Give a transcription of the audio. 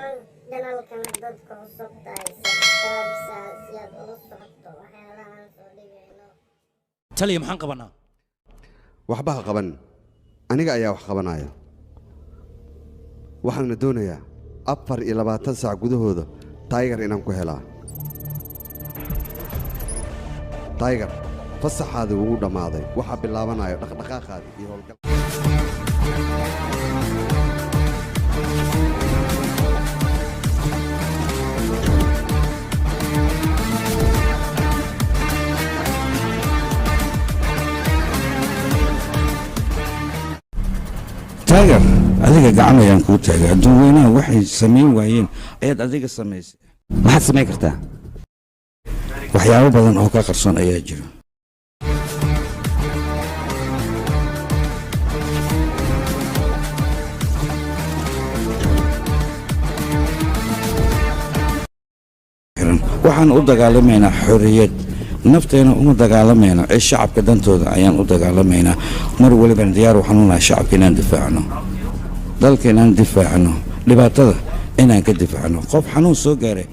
Fadlan channelkan dadka cusub tahay, subscribe si aad ula socoto waxyaalahan soo dhigayno. Taliya, maxaan qabanaa? Waxba ha qaban, aniga ayaa wax qabanaya. Waxaana doonayaa 24 saac gudahooda Taygar inaan ku helaa. Taygar, fasaxaadii wuu dhammaaday. Waxaa bilaabanayo dhaqdhaqaaqaadii iyo howlgal. Taager, adiga gacan ayaan kuu taagay. Adduun weynaha waxay samayn waayeen ayaad adiga samaysay. Maxaad samayn kartaa? Waxyaabo badan oo ka qarsoon ayaa jira. Waxaan u dagaalamaynaa xorriyad. Nafteena uma dagaalamayno ee shacabka dantooda ayaan u dagaalamaynaa. Mar walibana diyaar waxaan u nahay shacabka inaan difaacno, dalka inaan difaacno, dhibaatada inaan ka difaacno, qof xanuun soo gaaray.